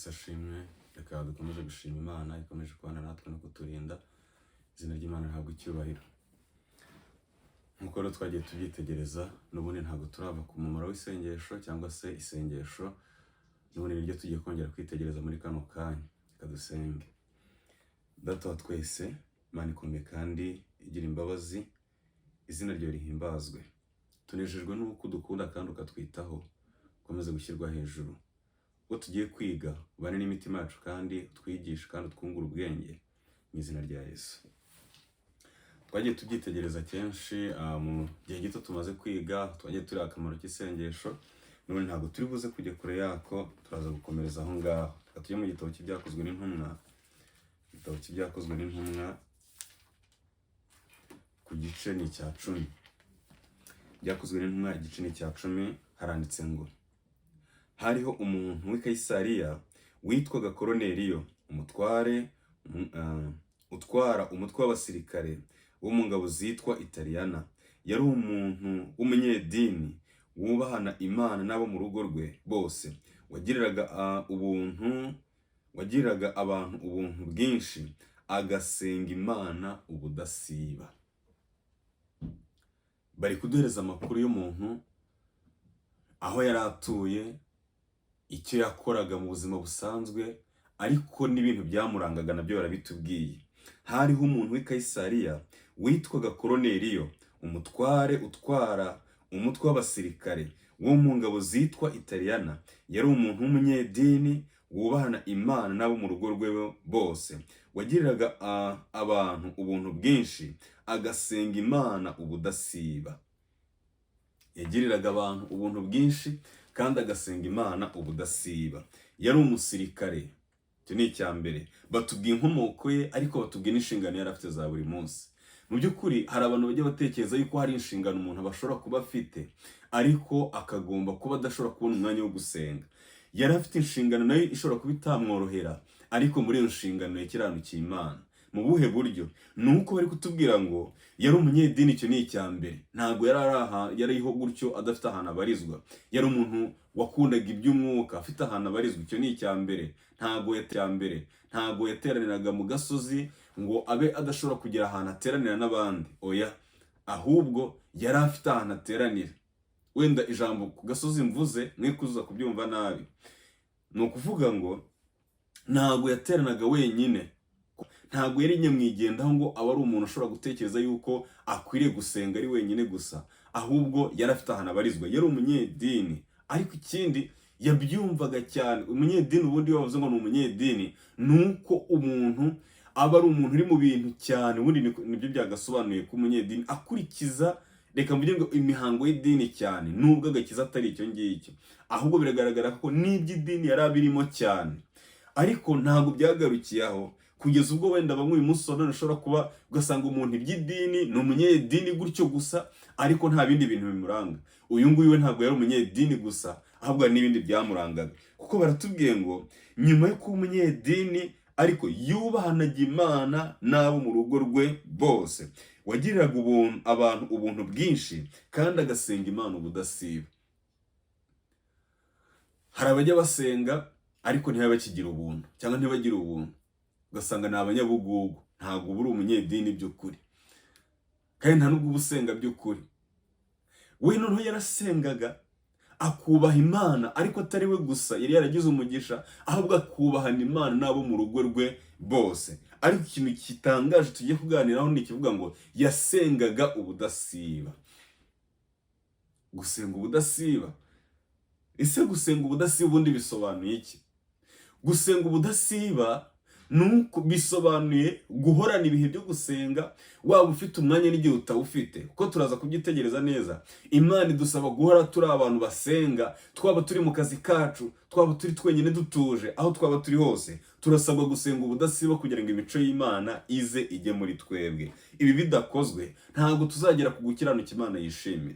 Yesu ashimwe. Reka dukomeze gushima Imana ikomeje kubana natwe no kuturinda. Izina ry'Imana rihabwa icyubahiro. Nk'uko rero twagiye tubyitegereza, n'ubundi ntabwo turava ku mumaro w'isengesho cyangwa se isengesho, n'ubundi niryo tugiye kongera kwitegereza muri kano kanya. Reka dusenge. Data wa twese, Imana ikomeye kandi igira imbabazi, izina ryawe rihimbazwe. Tunejejwe n'uko udukunda kandi ukatwitaho, ukomeze gushyirwa hejuru. Ubwo tugiye kwiga, ubane n'imitima yacu kandi utwigishe kandi utwungure ubwenge, mu izina rya Yesu. Twagiye tubyitegereza kenshi mu gihe gito tumaze kwiga, twagiye tureba akamaro k'isengesho, n'ubundi ntabwo turi buze kujya kure yako, turaza gukomereza aho ngaho. Reka tujye mu gitabo cy'Ibyakozwe n'Intumwa, igitabo cy'Ibyakozwe n'Intumwa ku gice ni icya 10. Ibyakozwe n'Intumwa igice ni icya 10, haranditse ngo: "Hariho umuntu w'i Kayisariya witwaga Koroneliyo, umutware utwara umutwe w'abasirikare wo mu ngabo zitwa Italiyana. Yari umuntu w'umunyedini wubahana Imana n'abo mu rugo rwe bose, wagiriraga abantu ubuntu bwinshi, agasenga Imana ubudasiba." Bari kuduhereza amakuru y'umuntu, aho yari atuye, icyo yakoraga mu buzima busanzwe, ariko n'ibintu byamurangaga nabyo barabitubwiye. Hariho umuntu w'i Kayisariya witwaga Koroneliyo, umutware utwara umutwe w'abasirikare wo mu ngabo zitwa Italiyana. Yari umuntu w'umunyedini wubahana Imana n'abo mu rugo rwe bose, wagiriraga abantu ubuntu bwinshi, agasenga Imana ubudasiba. Yagiriraga abantu ubuntu bwinshi kandi agasenga Imana ubudasiba. Yari umusirikare, icyo ni icya mbere. Batubwiye inkomoko ye, ariko batubwiye n'inshingano yari afite za buri munsi. Mu by'ukuri hari abantu bajya batekereza yuko hari inshingano umuntu aba ashobora kuba afite, ariko akagomba kuba adashobora kubona umwanya wo gusenga. Yari afite inshingano nayo ishobora kuba itamworohera, ariko muri iyo nshingano yakiranukiye Imana. Mu buhe buryo? Ni uko bari kutubwira ngo yari umunyedini, icyo ni icya mbere. Ntabwo yari ari aha yariho gutyo adafite ahantu abarizwa. Yari umuntu wakundaga iby'umwuka, afite ahantu abarizwa, icyo ni icya mbere. Ntabwo yateraniraga mu gasozi ngo abe adashobora kugira ahantu ateranira n'abandi, oya, ahubwo yari afite ahantu ateranira. Wenda ijambo ku gasozi mvuze mwe kuza kubyumva nabi, ni ukuvuga ngo ntabwo yateranaga wenyine, ntabwo yari nyamwigendaho ngo aba ari umuntu ushobora gutekereza yuko akwiriye gusenga ari wenyine gusa, ahubwo yari afite ahantu abarizwa. Yari umunyedini, ariko ikindi yabyumvaga cyane. Umunyedini ubundi iyo bavuze ngo ni umunyedini, ni uko umuntu aba ari umuntu uri mu bintu cyane. Ubundi nibyo byagasobanuye ko umunyedini akurikiza, reka mvuge ngo imihango y'idini cyane, nubwo agakiza atari icyo ngicyo. Ahubwo biragaragara ko n'iby'idini yari abirimo cyane, ariko ntabwo byagarukiye aho, kugeza ubwo wenda bamwe uyu munsi wa none ushobora kuba ugasanga umuntu iby'idini ni umunyedini gutyo gusa, ariko nta bindi bintu bimuranga. Uyu nguyu we ntabwo yari umunyedini gusa, ahubwo hari n'ibindi byamurangaga, kuko baratubwiye ngo nyuma yo kuba umunyedini ariko yubahanaga Imana n'abo mu rugo rwe bose, wagiriraga ubuntu abantu ubuntu bwinshi kandi agasenga Imana ubudasiba. Hari abajya basenga ariko ntibabe bakigira ubuntu, cyangwa ntibagire ubuntu, ugasanga ni abanyabugugu. Ntabwo uba uri umunyedini by'ukuri, kandi nta nubwo uba usenga by'ukuri. We noneho yarasengaga, akubaha Imana, ariko atari we gusa yari yaragize umugisha, ahubwo akubahana Imana n'abo mu rugo rwe bose. Ariko ikintu gitangaje tugiye kuganiraho ni ikivuga ngo yasengaga ubudasiba. Gusenga ubudasiba, ese gusenga ubudasiba ubundi bisobanuye iki? Gusenga ubudasiba ni uko bisobanuye guhorana ibihe byo gusenga, waba ufite umwanya n'igihe utawufite, kuko turaza kubyitegereza neza. Imana idusaba guhora turi abantu basenga, twaba turi mu kazi kacu, twaba turi twenyine dutuje, aho twaba turi hose turasabwa gusenga ubudasiba kugira ngo imico y'Imana ize ijye muri twebwe. Ibi bidakozwe ntabwo tuzagera ku gukiranuka Imana yishimira.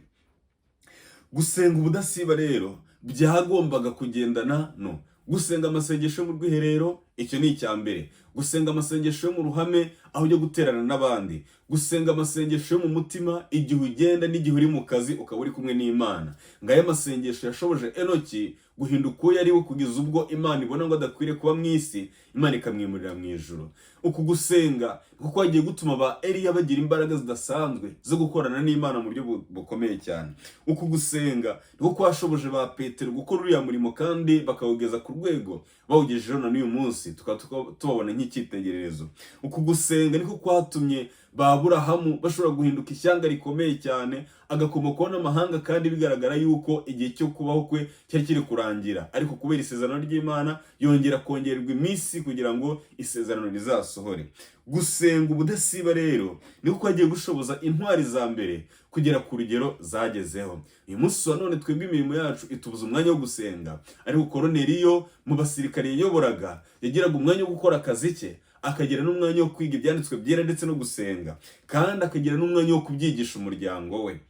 Gusenga ubudasiba rero byagombaga kugendana no gusenga amasengesho yo mu rwiherero, icyo ni icya mbere. Gusenga amasengesho yo mu ruhame, aho ujya guterana n'abandi. Gusenga amasengesho yo mu mutima, igihe ugenda n'igihe uri mu kazi ukaba uri kumwe n'Imana. Ngaya amasengesho yashoboje Enoki. Guhinduka uwo yari we kugeza ubwo Imana ibona ngo adakwiriye kuba mu isi, Imana ikamwimurira mu ijuru. Uku gusenga niko kwagiye gutuma ba Eliya bagira imbaraga zidasanzwe zo gukorana n'Imana mu buryo bukomeye cyane. Uku gusenga niko kwashoboje ba Petero gukora uriya murimo kandi bakawugeza ku rwego bawugejejeho na n'uyu munsi tukaba tubabona nk'icyitegererezo. Uku gusenga niko kwatumye ba Aburahamu bashobora guhinduka ishyanga rikomeye cyane, agakomokwaho n'amahanga, kandi bigaragara yuko igihe cyo kubaho kwe cyari kiri kurangira, ariko kubera isezerano ry'Imana yongera kongererwa iminsi kugira ngo isezerano rizasohore. Gusenga ubudasiba rero niko kwagiye gushoboza intwari za mbere kugera ku rugero zagezeho. Uyu munsi wa none twebwe imirimo yacu itubuza umwanya wo gusenga, ariko Koroneliyo mu basirikare yayoboraga yagiraga umwanya wo gukora akazi ke, akagira n'umwanya wo kwiga ibyanditswe byera ndetse no gusenga, kandi akagira n'umwanya wo kubyigisha umuryango we.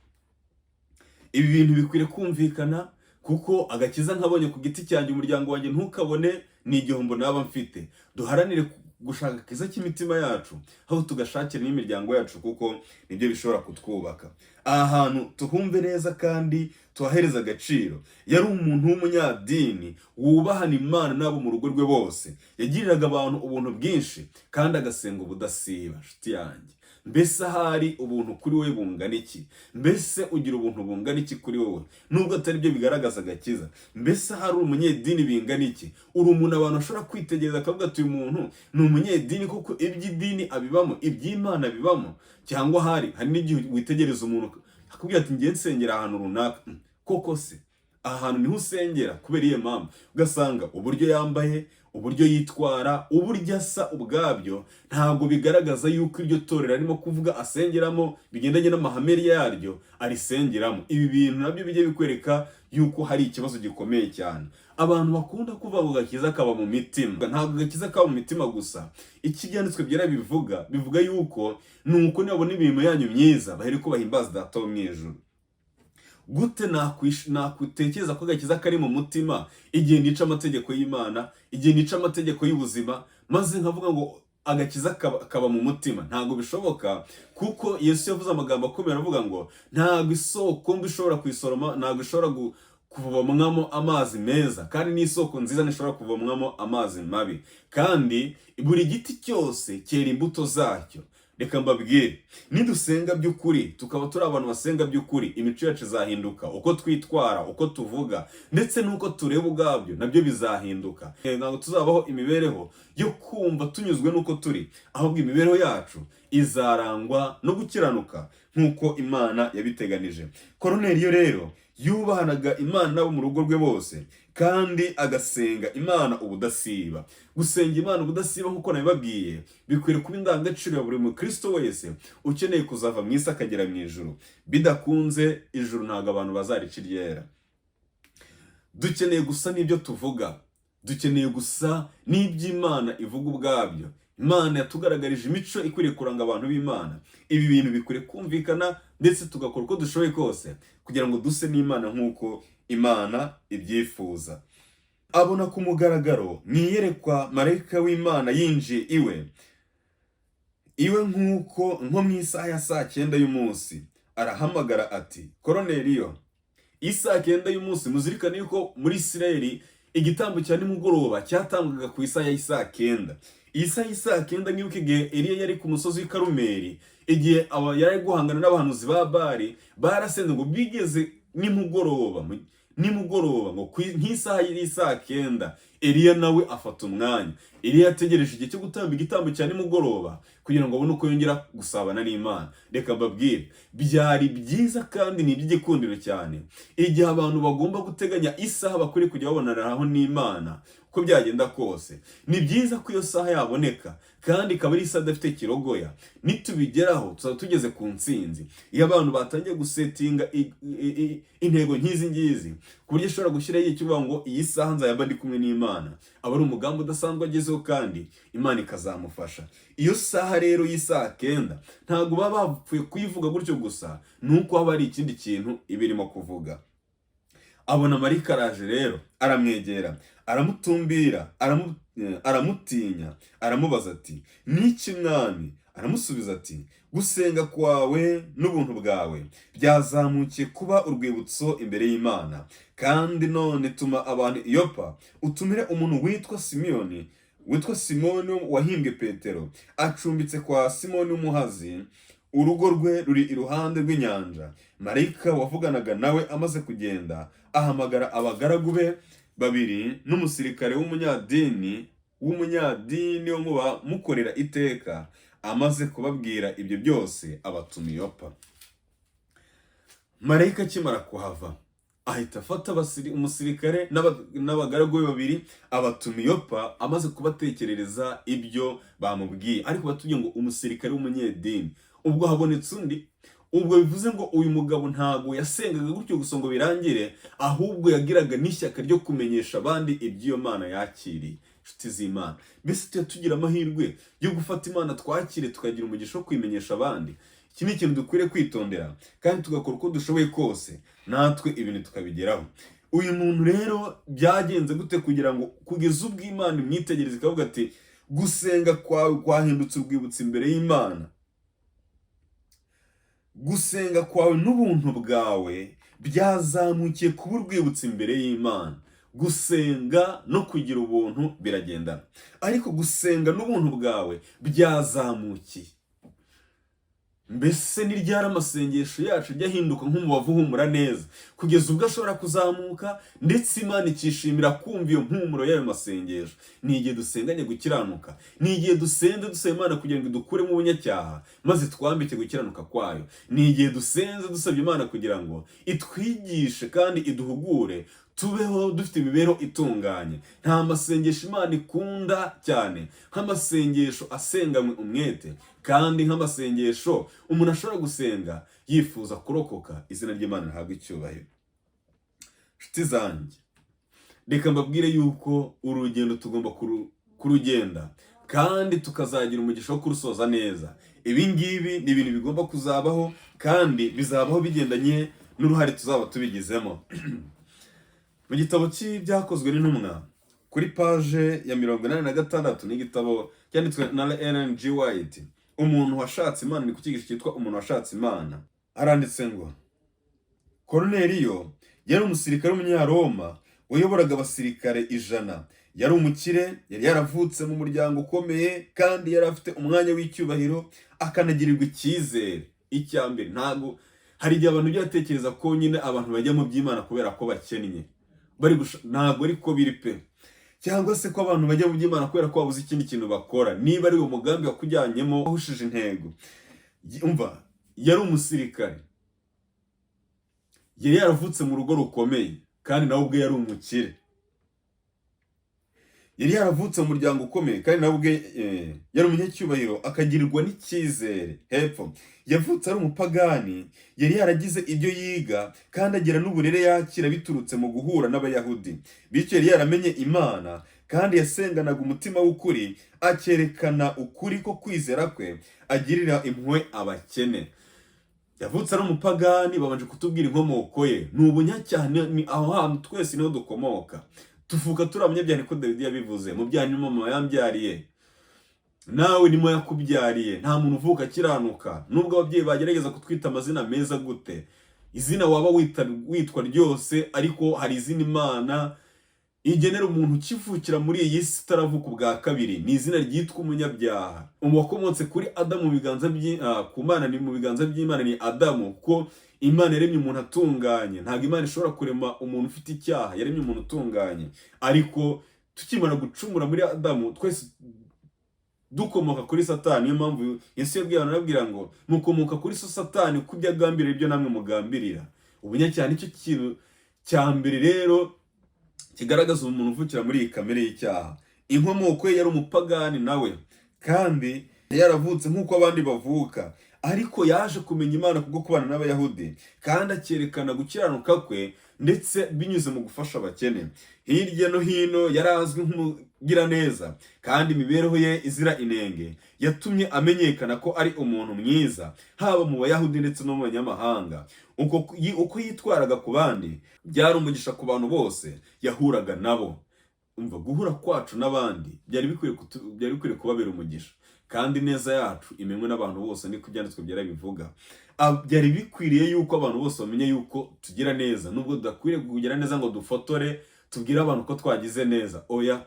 Ibi bintu bikwiriye kumvikana, kuko agakiza nkabonye ku giti cyanjye, umuryango wanjye ntukabone, ni igihombo naba mfite. Duharanire gushaka agakiza k'imitima yacu, aho tugashakira n'imiryango yacu, kuko nibyo bishobora kutwubaka. Aha hantu tuhumve neza kandi tuhahereze agaciro. Yari umuntu w'umunyadini wubahana Imana n'abo mu rugo rwe bose, yagiriraga abantu ubuntu bwinshi kandi agasenga ubudasiba. Nshuti yanjye, mbese ahari ubuntu kuri wowe bungana iki? Mbese ugira ubuntu bungana iki kuri wowe, nubwo atari byo bigaragaza agakiza? Mbese ahari umunyedini bingana iki? Uri umuntu abantu bashobora kwitegereza akavuga ati: "Uyu muntu ni umunyedini kuko iby'idini abibamo, iby'Imana abibamo"? Cyangwa hari n'igihe witegereza umuntu akubwira ati: "Ngiye nsengera ahantu runaka." Koko se aha hantu niho usengera? Kubera iyo mpamvu ugasanga uburyo yambaye, uburyo yitwara, uburyo asa ubwabyo ntabwo bigaragaza yuko iryo torero arimo kuvuga asengeramo bigendanye n'amahame yaryo arisengeramo. Ibi bintu nabyo bijye bikwereka yuko hari ikibazo gikomeye cyane. Abantu bakunda kuvuga ngo agakiza kaba mu mitima, ntabwo agakiza kaba mu mitima gusa. Iki Ibyanditswe Byera bivuga yuko ni uko nibabona imirimo yanyu myiza bahereko bahimbaza Data wo mu ijuru. Gute nakwitekereza ko agakiza kari mu mutima igihe nica amategeko y'Imana, igihe nica amategeko y'ubuzima, maze nkavuga ngo agakiza kaba mu mutima? Ntabwo bishoboka, kuko Yesu yavuze amagambo akomeye, aravuga ngo ntabwo isoko mbi ishobora kuyisoroma, ntabwo ishobora kuvomwamo amazi meza, kandi n'isoko nziza ntishobora kuvomwamo amazi mabi, kandi buri giti cyose cyera imbuto zacyo. Reka mbabwire, nidusenga by'ukuri, tukaba turi abantu basenga by'ukuri, imico yacu izahinduka, uko twitwara, uko tuvuga ndetse n'uko tureba ubwabyo nabyo bizahinduka. Ntabwo tuzabaho imibereho yo kumva tunyuzwe n'uko turi, ahubwo imibereho yacu izarangwa no gukiranuka nk'uko Imana yabiteganije. Koroneliyo rero yubahanaga Imana n'abo mu rugo rwe bose, kandi agasenga Imana ubudasiba. Gusenga Imana ubudasiba, nk'uko nabibabwiye, bikwiriye kuba indangagaciro ya buri mukristo wese ukeneye kuzava mu isi akagera mu ijuru. Bidakunze, ijuru ntabwo abantu bazarica iryera. Dukeneye gusa n'ibyo tuvuga, dukeneye gusa n'iby'Imana ivuga ubwabyo. Imana yatugaragarije imico ikwiriye kuranga abantu b'Imana. Ibi bintu bikwiriye kumvikana, ndetse tugakora uko dushoboye kose kugira ngo duse n'Imana nk'uko Imana ibyifuza. Abona ku mugaragaro mu iyerekwa marayika w'Imana yinjiye iwe nk'uko nko mu isaha ya saa 9 y'umunsi, arahamagara ati: "Koroneliyo." Isaha 9 y'umunsi, muzirikane yuko muri Isirayeli igitambo cya nimugoroba cyatangwaga ku isaha y'isaa 9. Iyi saha y'isaa 9, mwibuke igihe Eliya yari ku musozi w'i Karumeli, igihe aba yari ari guhangana n'abahanuzi ba Bali, barasenze ngo bigeze nimugoroba ngo nk'isaha y'isaa 9, Eliya nawe afata umwanya. Eliya yategereje igihe cyo gutamba igitambo cya nimugoroba kugira ngo abone uko yongera gusabana n'Imana. Reka mbabwire, byari byiza kandi ni iby'igikundiro cyane igihe abantu bagomba guteganya isaha bakwiriye kujya babonaniraho n'Imana. Uko byagenda kose, ni byiza ko iyo saha yaboneka kandi ikaba ari isaha idafite kirogoya. Nitubigeraho tuzaba tugeze ku ntsinzi. Iyo abantu batangiye gusetinga intego nk'izi ngizi, ku buryo ashobora gushyiraho igihe kivuga ngo iyi saha nzayaba ndi kumwe n'Imana, aba ari umugambi udasanzwe agezeho kandi Imana ikazamufasha. Iyo saha rero y'isaha 9 ntabwo baba bapfuye kuyivuga gutyo gusa, ni uko haba hari ikindi kintu iba irimo kuvuga. Abona marayika araje rero, aramwegera, aramutumbira, aramutinya. Aramubaza ati: "Niki, Mwami?" Aramusubiza ati: "Gusenga kwawe n'ubuntu bwawe byazamukiye kuba urwibutso imbere y'Imana. Kandi none tuma abantu i Yopa, utumire umuntu witwa Simiyoni, witwa Simoni wahimbwe Petero. Acumbitse kwa Simoni w'umuhazi, urugo rwe ruri iruhande rw'inyanja." Marayika wavuganaga nawe amaze kugenda, ahamagara abagaragu be babiri n'umusirikare w'umunyadini wo mu bamukorera iteka. Amaze kubabwira ibyo byose, abatuma i Yopa. Marayika akimara kuhava, ahita afata umusirikare n'abagaragu be babiri, abatuma i Yopa, amaze kubatekerereza ibyo bamubwiye. Ariko batubwiye ngo umusirikare w'umunyedini, ubwo habonetse undi. Ubwo bivuze ngo uyu mugabo ntago yasengaga gutyo gusa ngo birangire, ahubwo yagiraga n'ishyaka ryo kumenyesha abandi iby'iyo Mana yakiriye. Inshuti z'Imana, mbese tujya tugira amahirwe yo gufata Imana twakire, tukagira umugisha wo kuyimenyesha abandi? Iki ni ikintu dukwiriye kwitondera kandi tugakora uko dushoboye kose natwe ibintu tukabigeraho. Uyu muntu rero byagenze gute kugira ngo kugeza ubwo Imana imwitegereze ikavuga ati: "Gusenga kwawe kwahindutse urwibutso imbere y'Imana"? Gusenga kwawe n'ubuntu bwawe byazamukiye kuba urwibutso imbere y'Imana. Gusenga no kugira ubuntu biragendana, ariko gusenga n'ubuntu bwawe byazamukiye. Mbese ni ryari amasengesho yacu ajya ahinduka nk'umubavu uhumura neza, kugeza ubwo ashobora kuzamuka ndetse Imana ikishimira kumva iyo mpumuro y'ayo masengesho? Ni igihe dusenganye gukiranuka, ni igihe dusenze dusaba Imana kugira ngo idukuremo ubunyacyaha maze twambike gukiranuka kwayo, ni igihe dusenze dusabye Imana kugira ngo itwigishe kandi iduhugure tubeho dufite imibereho itunganye. Nta masengesho Imana ikunda cyane nk'amasengesho asenganywe umwete, kandi nk'amasengesho umuntu ashobora gusenga yifuza kurokoka. Izina ry'Imana rihabwa icyubahiro. Nshuti zanjye, reka mbabwire yuko urugendo tugomba kurugenda kandi tukazagira umugisha wo kurusoza neza. Ibi ngibi ni ibintu bigomba kuzabaho, kandi bizabaho bigendanye n'uruhare tuzaba tubigizemo. Mu gitabo cy'Ibyakozwe n'Intumwa, kuri paje ya 86, ni igitabo cyanditswe na Ellen G. White, Umuntu Washatse Imana, ni ku cyigisho cyitwa Umuntu Washatse Imana. Aranditse ngo: "Koroneliyo yari umusirikare w'Umunyaroma wayoboraga abasirikare 100. Yari umukire, yari yaravutse mu muryango ukomeye, kandi yari afite umwanya w'icyubahiro, akanagirirwa icyizere. Icya mbere, ntabwo hari igihe abantu bajya batekereza ko nyine abantu bajya mu by'Imana kubera ko bakennye, ntabwo ariko biri pe, cyangwa se ko abantu bajya mu by'Imana kubera ko babuze ikindi kintu bakora. Niba ari uwo mugambi wakujyanyemo, wahushije intego. Umva, yari umusirikare, yari yaravutse mu rugo rukomeye, kandi nawe ubwe yari umukire. Yari yaravutse mu muryango ukomeye, kandi nawe ubwe yari umunyacyubahiro, akagirirwa n'icyizere. Hepfo, yavutse ari umupagani, yari yaragize ibyo yiga kandi agira n'uburere yakira biturutse mu guhura n'Abayahudi. Bityo yari yaramenye Imana, kandi yasenganaga umutima w'ukuri, akerekana ukuri ko kwizera kwe, agirira impuhwe abakene. Yavutse ari umupagani, babanje kutubwira inkomoko ye ni ubunyacyaha. Ni aho hantu twese niho dukomoka, tuvuka turi abanyabyaha, niko Dawidi yabivuze: "Mu byaha nimo mama yambyariye." Nawe nimo yakubyariye. Nta muntu uvuka akiranuka, nubwo ababyeyi bagerageza kutwita amazina meza gute. Izina waba witwa ryose, ariko hari izina Imana igenera umuntu ukivukira muri iyi si utaravuka ubwa kabiri, ni izina ryitwa umunyabyaha. Uwakomotse kuri Adamu mu biganza ku Mana, ni mu biganza by'Imana ni Adamu, kuko Imana yaremye umuntu atunganye. Ntabwo Imana ishobora kurema umuntu ufite icyaha, yaremye umuntu utunganye. Ariko tukimara gucumura muri Adamu, twese dukomoka kuri Satani. Niyo mpamvu Yesu yabwiye abantu, arababwira ngo: "Mukomoka kuri so Satani, kuko ibyo agambirira ibyo namwe mugambirira." Ubunyacyaha nicyo kintu cya mbere rero kigaragaza umuntu uvukira muri iyi kamere y'icyaha. Inkomoko ye yari umupagani nawe, kandi yaravutse nk'uko abandi bavuka, ariko yaje kumenya Imana kubwo kubana n'Abayahudi, kandi akerekana gukiranuka kwe ndetse binyuze mu gufasha abakene. Hirya no hino yari azwi nk'umugiraneza, kandi imibereho ye izira inenge yatumye amenyekana ko ari umuntu mwiza, haba mu Bayahudi ndetse no mu banyamahanga. Uko yitwaraga ku bandi byari umugisha ku bantu bose yahuraga nabo. Umva, guhura kwacu n'abandi byari bikwiriye kubabera umugisha, kandi neza yacu imenywe n'abantu bose, niko Ibyanditswe Byera bivuga. Byari bikwiriye yuko abantu bose bamenya yuko tugira neza, nubwo tudakwiriye kugira neza ngo dufotore tubwire abantu ko twagize neza. Oya,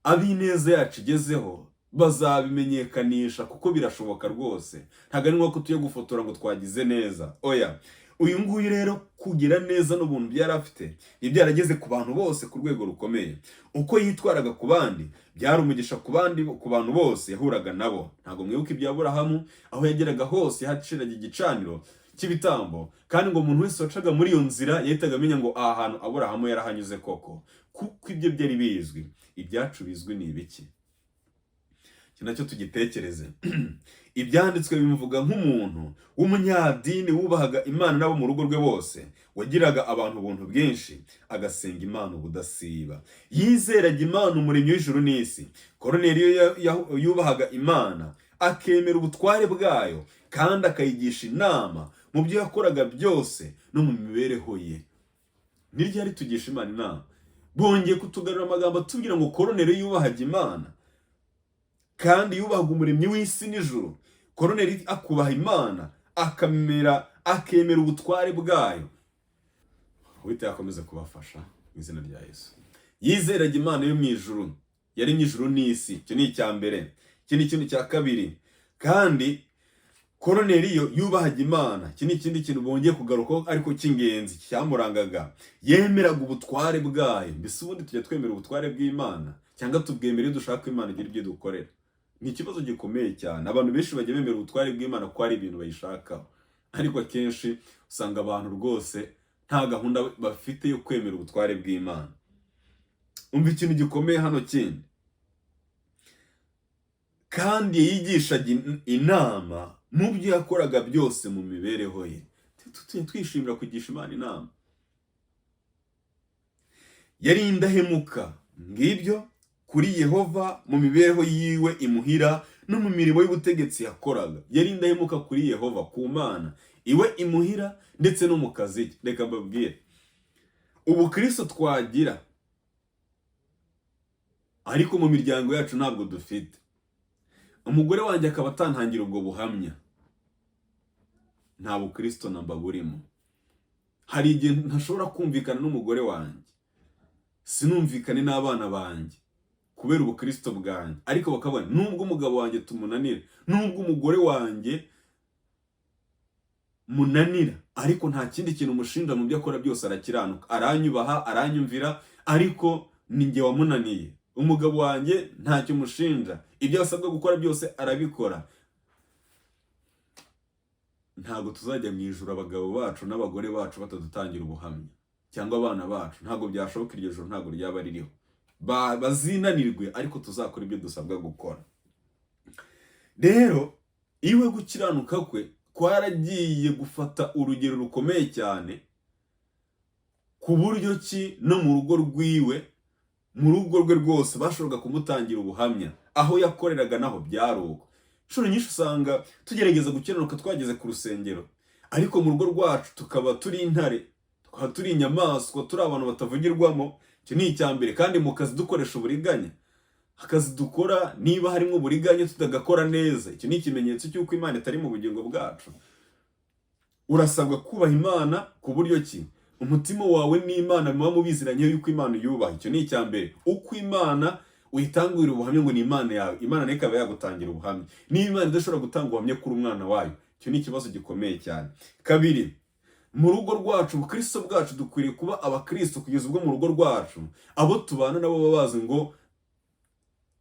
ab'ineza yacu igezeho bazabimenyekanisha, kuko birashoboka rwose. Ntabwo ari ngombwa ko tujya gufotora ngo twagize neza, oya. Uyu nguyu rero, kugira neza n'ubuntu byari afite ni byarageze ku bantu bose ku rwego rukomeye. Uko yitwaraga ku bandi byari umugisha ku bandi, ku bantu bose yahuraga nabo. Ntabwo mwibuka ibya Aburahamu? Aho yageraga hose yahaciraga igicaniro cy'ibitambo, kandi ngo umuntu wese wacaga muri iyo nzira yahitaga amenya ngo aha hantu Aburahamu yarahanyuze koko, kuko ibyo byari bizwi. Ibyacu bizwi ni ibiki? Iki nacyo tugitekereze. Ibyanditswe bimuvuga nk'umuntu w'umunyadini wubahaga Imana n'abo mu rugo rwe bose, wagiraga abantu ubuntu bwinshi, agasenga Imana ubudasiba. Yizeraga Imana, Umuremyi w'ijuru n'isi. Koroneliyo yubahaga Imana, akemera ubutware bwayo, kandi akayigisha inama mu byo yakoraga byose no mu mibereho ye. Ni ryari tugisha Imana inama? Bongeye kutugarura amagambo atubwira ngo Koroneliyo yubahaga Imana kandi yubahaga Umuremyi w'isi n'ijuru. Koroneli akubaha Imana, akemera ubutware bwayo. Uwiteka akomeze kubafasha mu izina rya Yesu. Yizeraga Imana yo mu ijuru, yaremye ijuru n'isi. Icyo ni icya mbere. Iki ni ikintu cya kabiri. Kandi Koroneliyo yubahaga Imana. Iki ni ikindi kintu bongeye kugarukaho ariko cy'ingenzi cyamurangaga. Yemeraga ubutware bwayo. Mbese ubundi tujya twemera ubutware bw'Imana, cyangwa tubwemera iyo dushaka ko Imana igira ibyo dukorera? Ni ikibazo gikomeye cyane. Abantu benshi bajya bemera ubutware bw'Imana ko hari ibintu bayishakaho, ariko akenshi usanga abantu rwose nta gahunda bafite yo kwemera ubutware bw'Imana. Umva ikintu gikomeye hano kindi: kandi yigishaga inama mu byo yakoraga byose mu mibereho ye. Tujya twishimira kugisha Imana inama. Yari indahemuka, ngibyo, kuri Yehova mu mibereho yiwe imuhira no mu mirimo y'ubutegetsi yakoraga. Yari indahemuka kuri Yehova, ku Mana iwe imuhira, ndetse no mu kazi ke. Reka mbabwire, ubukristo twagira ariko mu miryango yacu ntabwo dufite, umugore wanjye akaba atantangira ubwo buhamya, nta bukristo namba burimo. Hari igihe ntashobora kumvikana n'umugore wanjye, sinumvikane n'abana banjye kubera ubukristo bwanjye, ariko bakabona nubwo umugabo wanjye tumunanira, nubwo umugore wanjye munanira, ariko nta kindi kintu mushinja mu byo akora byose, arakiranuka, aranyubaha, aranyumvira, ariko ni njye wamunaniye. Umugabo wanjye ntacyo mushinja, ibyo asabwa gukora byose arabikora. Ntabwo tuzajya mu ijuru abagabo bacu n'abagore bacu batadutangira ubuhamya, cyangwa abana bacu. Ntabwo byashoboka. Iryo joro ntabwo ryaba ririho. Bazinanirwe, ariko tuzakora ibyo dusabwa gukora. Rero iwe gukiranuka kwe kwaragiye gufata urugero rukomeye cyane, ku buryo ki no mu rugo rwiwe, mu rugo rwe rwose bashoboraga kumutangira ubuhamya. Aho yakoreraga naho byari uko. Inshuro nyinshi usanga tugerageza gukiranuka twageze ku rusengero, ariko mu rugo rwacu tukaba turi intare, tukaba turi inyamaswa, turi abantu batavugirwamo. Icyo ni icya mbere. Kandi mu kazi dukoresha uburiganya. Akazi dukora niba harimo uburiganya, tutagakora neza, icyo ni ikimenyetso cy'uko Imana itari mu bugingo bwacu. Urasabwa kubaha Imana ku buryo ki umutima wawe n'Imana muba mubiziranye yuko Imana uyubaha. Icyo ni icya mbere. Uko Imana uyitangurira ubuhamya ngo ni Imana yawe, Imana nayo ikaba yagutangira ubuhamya. Niba Imana idashobora gutanga ubuhamya kuri umwana wayo, icyo ni ikibazo gikomeye cyane. Kabiri, mu rugo rwacu, ubukristo bwacu, dukwiriye kuba abakristo kugeza ubwo mu rugo rwacu abo tubana nabo baba bazi ngo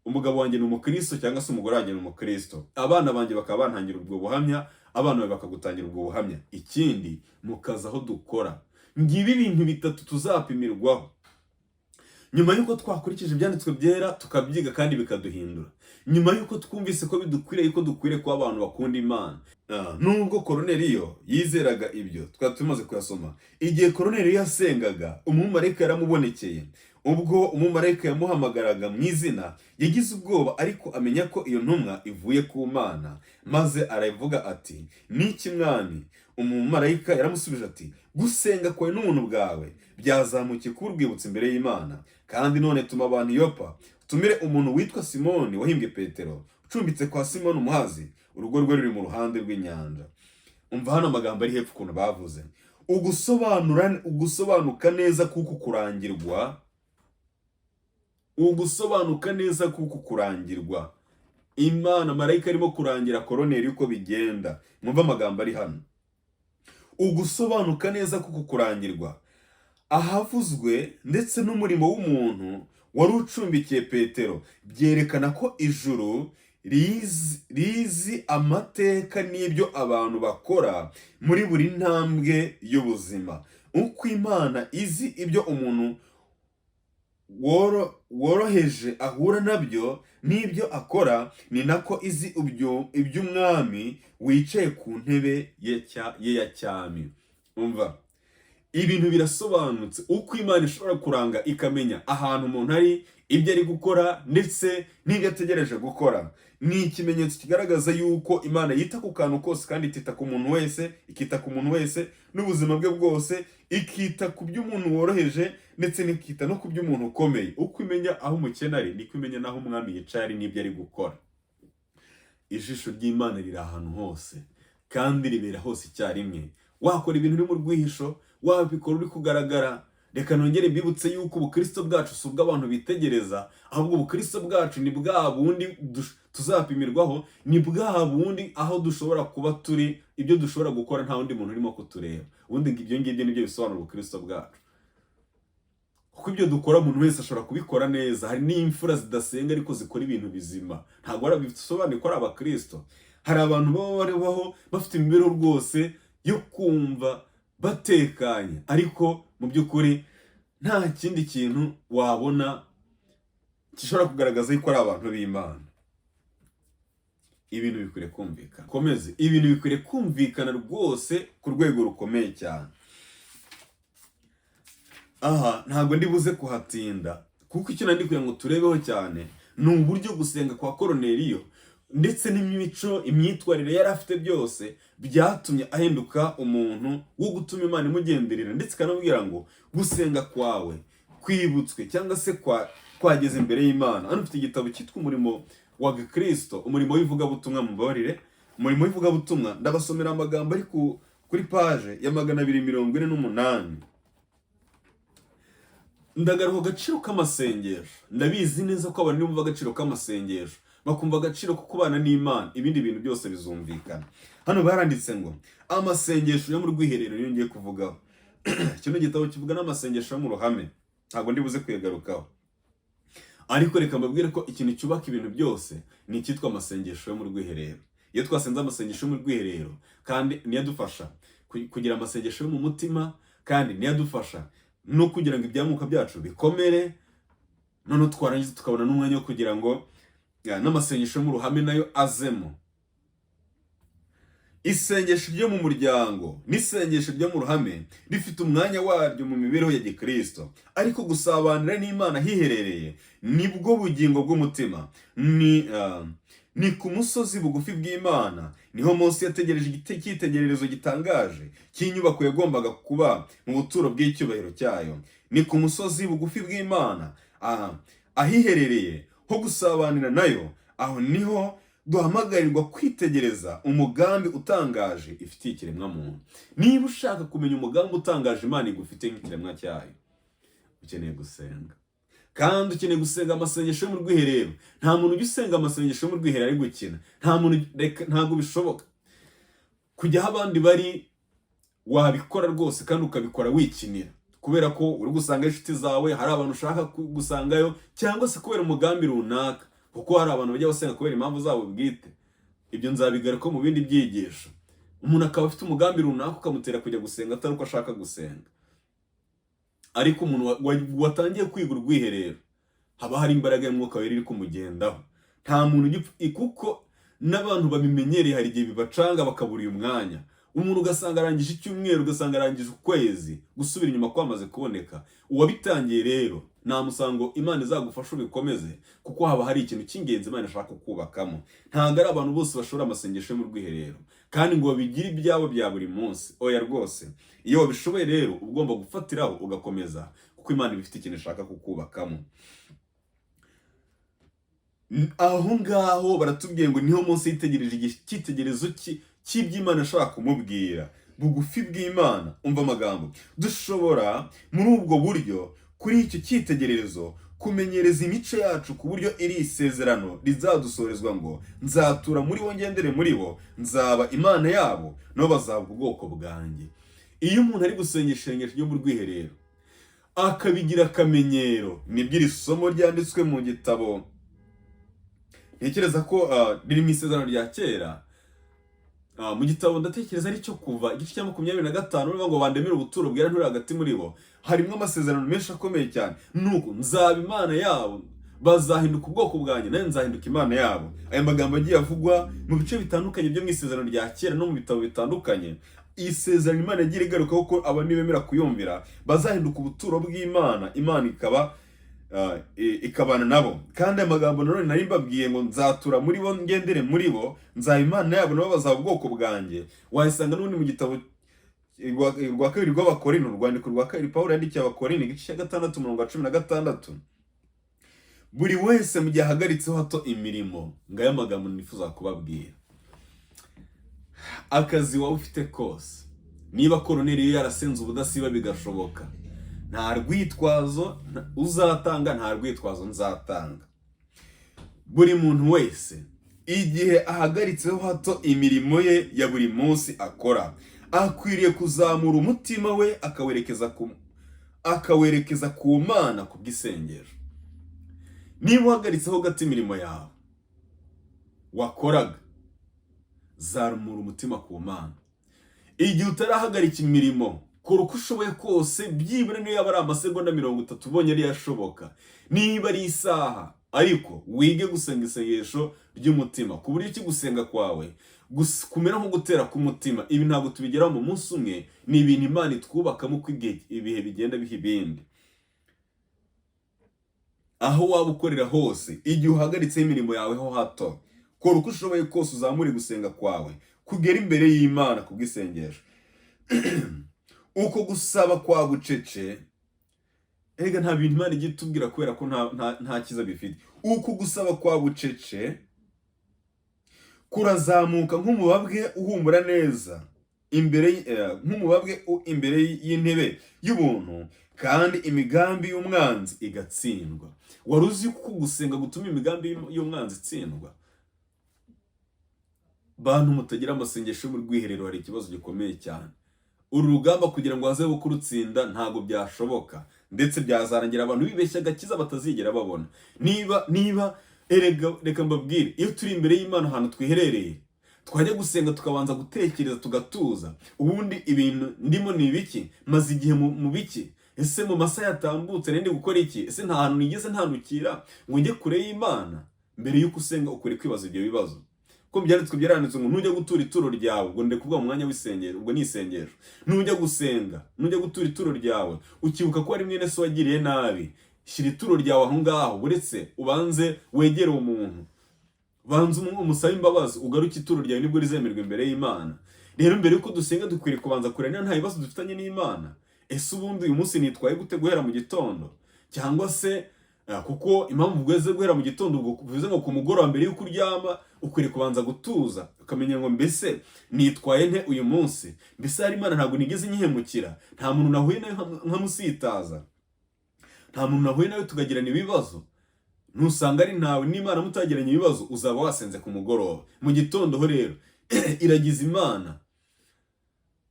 umugabo wanjye ni umukristo cyangwa se umugore wanjye ni umukristo, abana banjye bakaba bantangira ubwo buhamya, abana bawe bakagutangira ubwo buhamya. Ikindi, mu kazi aho dukora. Ngibi ibintu bitatu tuzapimirwaho nyuma y'uko twakurikije Ibyanditswe Byera, tukabyiga kandi bikaduhindura, nyuma y'uko twumvise ko bidukwiriye, yuko dukwiriye kuba abantu bakunda Imana. Nubwo Koroneliyo yizeraga ibyo twari tumaze kuyasoma, igihe Koroneliyo yasengaga, umumarayika yaramubonekeye. Ubwo umumarayika yamuhamagaraga mu izina, yagize ubwoba, ariko amenya ko iyo ntumwa ivuye ku Mana, maze aravuga ati: "Niki, Mwami?" Umumarayika yaramusubije ati: "Gusenga kwawe n'ubuntu bwawe byazamukiye kuba urwibutso imbere y'Imana. Kandi none tuma abantu i Yopa, utumire umuntu witwa Simoni wahimbwe Petero, ucumbitse kwa Simoni umuhazi, urugo rwe ruri mu ruhande rw'inyanja." Umva hano amagambo ari hepfo ukuntu bavuze ugusobanura, ugusobanuka neza kuko kurangirwa, ugusobanuka neza kuko kurangirwa. Imana, marayika arimo kurangira Koroneri uko bigenda. Mwumve amagambo ari hano: ugusobanuka neza kuko kurangirwa ahavuzwe ndetse n'umurimo w'umuntu wari ucumbikiye Petero byerekana ko ijuru rizi amateka n'ibyo abantu bakora muri buri ntambwe y'ubuzima. Uko Imana izi ibyo umuntu woroheje ahura nabyo n'ibyo akora, ni nako izi iby'umwami wicaye ku ntebe ye ya cyami. Umva, ibintu birasobanutse. Uko Imana ishobora kuranga, ikamenya ahantu umuntu ari, ibyo ari gukora ndetse n'ibyo ategereje gukora, ni ikimenyetso kigaragaza yuko Imana yita ku kantu kose kandi itita ku muntu wese, ikita ku muntu wese n'ubuzima bwe bwose, ikita ku by'umuntu woroheje ndetse n'ikita no ku by'umuntu ukomeye. Uko imenya aho umukene ari, niko imenya n'aho umwami yicaye ari n'ibyo ari gukora. Ijisho ry'Imana riri ahantu hose kandi ribera hose icyarimwe. Wakora ibintu uri mu rwihisho, wabikora uri kugaragara. Reka nongere mbibutse yuko ubukristo bwacu si ubw'abantu bitegereza, ahubwo ubukristo bwacu ni bwa bundi tuzapimirwaho, ni bwa bundi aho dushobora kuba turi, ibyo dushobora gukora nta wundi muntu urimo kutureba. Ubundi ibyo ngibyo nibyo bisobanura ubukristo bwacu, kuko ibyo dukora umuntu wese ashobora kubikora neza. Hari n'imfura zidasenga ariko zikora ibintu bizima, ntabwo bisobanuye ko ari abakristo. Hari abantu baba babaho bafite imibereho rwose yo kumva batekanye, ariko mu by'ukuri nta kindi kintu wabona gishobora kugaragaza yuko ari abantu b'Imana. Ibintu bikwiriye kumvikana, komeze, ibintu bikwiriye kumvikana rwose ku rwego rukomeye cyane. Aha ntabwo ndi buze kuhatinda, kuko icyo nari kugira ngo turebeho cyane ni uburyo gusenga kwa Koroneriyo ndetse n'imico, imyitwarire yari afite, byose byatumye ahinduka umuntu wo gutuma Imana imugenderera, ndetse ikanamubwira ngo gusenga kwawe kwibutswe cyangwa se kwageze imbere y'Imana. Hano ufite igitabo cyitwa Umurimo wa Gikristo, Umurimo w'Ivugabutumwa, mubabarire, Umurimo w'Ivugabutumwa. Ndabasomera amagambo ari kuri page ya 248. Ndagaruka agaciro k'amasengesho. Ndabizi neza ko abantu bumva agaciro k'amasengesho, bakumva agaciro ko kubana n'Imana, ibindi bintu byose bizumvikana. Hano baranditse ngo amasengesho yo mu rwiherero niyo ngiye kuvugaho. Kino gitabo kivuga n'amasengesho yo mu ruhame, ntabwo ndi buze kuyagarukaho, ariko reka mbabwire ko ikintu cyubaka ibintu byose ni icyitwa amasengesho yo mu rwiherero. Iyo twasenze amasengesho yo mu rwiherero, kandi niyo adufasha kugira amasengesho yo mu mutima, kandi niyo adufasha no kugira ngo ibyamuka byacu bikomere. Noneho twarangiza tukabona n'umwanya wo kugira ngo n'amasengesho yo mu ruhame nayo azemo. Isengesho ryo mu muryango n'isengesho ryo mu ruhame rifite umwanya waryo mu mibereho ya gikristo, ariko gusabanira n'Imana hiherereye nibwo bugingo bw'umutima. Ni ku musozi bugufi bw'Imana niho Mose yategereje icyitegererezo gitangaje cy'inyubako yagombaga kuba mu buturo bw'icyubahiro cyayo. Ni ku musozi bugufi bw'Imana, ahiherereye ho gusabanira nayo, aho niho duhamagarirwa kwitegereza umugambi utangaje ifitiye ikiremwamuntu. Niba ushaka kumenya umugambi utangaje Imana igufite nk'ikiremwa cyayo, ukeneye gusenga, kandi ukeneye gusenga amasengesho yo mu rwiherero. Nta muntu ujya usenga amasengesho yo mu rwiherero ari gukina. Nta muntu, reka, ntabwo bishoboka. Kujya aho abandi bari wabikora rwose kandi ukabikora wikinira, kubera ko uri gusanga inshuti zawe, hari abantu ushaka gusangayo, cyangwa se kubera umugambi runaka, kuko hari abantu bajya basenga kubera impamvu zabo bwite. Ibyo nzabigaruka mu bindi byigisho. Umuntu akaba afite umugambi runaka ukamutera kujya gusenga atari uko ashaka gusenga. Ariko umuntu watangiye kwiga urwiherero, haba hari imbaraga y'Umwuka Wera iri kumugendaho. Nta muntu ujya, kuko n'abantu babimenyereye hari igihe bibacanga bakabura uyu mwanya. Umuntu ugasanga arangije icyumweru, ugasanga arangije ukwezi, gusubira inyuma kwamaze kuboneka. Uwabitangiye rero Namusaba ngo Imana izagufashe ubikomeze, kuko haba hari ikintu cy'ingenzi Imana ishaka kukubakamo. Ntabwo ari abantu bose bashobora amasengesho yo mu rwiherero kandi ngo babigire ibyabo bya buri munsi. Oya rwose, iyo wabishoboye rero uba ugomba gufatiraho ugakomeza, kuko Imana iba ifite ikintu ishaka kukubakamo. Aho ngaho baratubwiye ngo niho Mose yitegereje icyitegererezo cy'iby'Imana ashaka kumubwira bugufi bw'Imana. Umva amagambo: "Dushobora muri ubwo buryo, kuri icyo cyitegererezo, kumenyereza imico yacu ku buryo iri isezerano rizadusorezwa ngo: 'Nzatura muri bo, ngendere muri bo, nzaba Imana yabo, nabo bazaba ubwoko bwanjye.'" Iyo umuntu ari gusenga isengesho ryo mu rwiherero akabigira akamenyero, nibwo iri somo ryanditswe mu gitabo, ntekereza ko riri mu Isezerano rya Kera, mu gitabo ndatekereza ari cyo Kuva, igice cya 25, bivuga ngo: "Bandemere ubuturo bwera nturi hagati muri bo." Harimo amasezerano menshi akomeye cyane. Nuko nzaba Imana yabo, bazahinduka ubwoko bwanjye, nanjye nzahinduka Imana yabo. Aya magambo agiye avugwa mu bice bitandukanye byo mu Isezerano rya Kera no mu bitabo bitandukanye. Isezerano Imana yagiye igarukaho ko aba nibemera kuyumvira bazahinduka ubuturo bw'Imana, Imana ikaba ikabana nabo. Kandi aya magambo nanone nari mbabwiye ngo: "Nzatura muri bo, ngendere muri bo, nzaba Imana yabo, nabo bazaba ubwoko bwanjye," wayisanga n'ubundi mu gitabo rwa kabiri rw'Abakorinto, urwandiko rwa kabiri Pawulo yandikiye Abakorinto, igice cya 6, umurongo wa 16. Buri wese mu gihe ahagaritseho hato imirimo. Ngaya magambo nifuza kubabwira: akazi waba ufite kose, niba Koroneliyo yarasenze ubudasiba bigashoboka, nta rwitwazo uzatanga, nta rwitwazo nzatanga. Buri muntu wese igihe ahagaritseho hato imirimo ye ya buri munsi akora, akwiriye kuzamura umutima we akawerekeza ku Mana ku bw'isengesho. Niba uhagaritseho gato imirimo yawe wakoraga, zamura umutima ku Mana. Igihe utarahagarika imirimo, kora uko ushoboye kose, byibura niyo yaba ari amasegonda 30 ubonye ariyo ashoboka, niba ari isaha, ariko wige gusenga isengesho ry'umutima, ku buryo ki gusenga kwawe kumera nko gutera k'umutima. Ibi ntabwo tubigeraho mu munsi umwe, ni ibintu Imana itwubakamo uko igihe, ibihe bigenda biha ibindi. Aho waba ukorera hose, igihe uhagaritseho imirimo yawe ho hato, kora uko ushoboye kose uzamure gusenga kwawe kugera imbere y'Imana ku bw'isengesho. Uko gusaba kwa bucece, erega nta bintu Imana ijya itubwira kubera ko nta cyiza bifite. Uko gusaba kwa bucece kurazamuka nk'umubabwe uhumura neza imbere nk'umubabwe imbere y'intebe y'ubuntu, kandi imigambi y'umwanzi igatsindwa. Wari uzi ko gusenga gutuma imigambi y'umwanzi itsindwa? Bantu mutagira amasengesho yo mu rwiherero, hari ikibazo gikomeye cyane. Uru rugamba kugira ngo hazeho kurutsinda ntabwo byashoboka, ndetse byazarangira abantu bibeshya agakiza batazigera babona. Niba erega reka mbabwire, iyo turi imbere y'Imana ahantu twiherereye, twajya gusenga tukabanza gutekereza, tugatuza: ubundi ibintu ndimo ni ibiki? Maze igihe mu biki? Ese mu masaha yatambutse nari ndi gukora iki? Ese nta hantu nigeze ntandukira ngo njye kure y'Imana? Mbere y'uko usenga ukwiriye kwibaza ibyo bibazo. Ko byanditswe, byaranditswe ngo: "Nujya gutura ituro ryawe," ubwo ndi kuvuga mu mwanya w'isengero, ubwo ni isengesho, nujya gusenga, nujya gutura ituro ryawe, ukibuka ko ari mwene so wagiriye nabi, shyira ituro ryawe aho ngaho, uretse ubanze wegere uwo muntu, banza umusabe imbabazi, ugaruke ituro ryawe, nibwo rizemerwa imbere y'Imana. Rero mbere yuko dusenga dukwiriye kubanza kureba niba nta bibazo dufitanye n'Imana. Ese ubundi uyu munsi nitwaye gute guhera mu gitondo? Cyangwa se kuko impamvu ugeze guhera mu gitondo, ubwo bivuze ngo ku mugoroba mbere y'uko uryama ukwiriye kubanza gutuza, ukamenya ngo: mbese nitwaye nte uyu munsi? Mbese hari Imana ntabwo nigeze nyihemukira? Nta muntu nahuye nawe nkamusitaza? Nta muntu nahuye nawe tukagirana ibibazo? Nusanga ari ntawe n'Imana mutagiranye ibibazo, uzaba wasenze ku mugoroba. Mu gitondo ho rero iragiza Imana,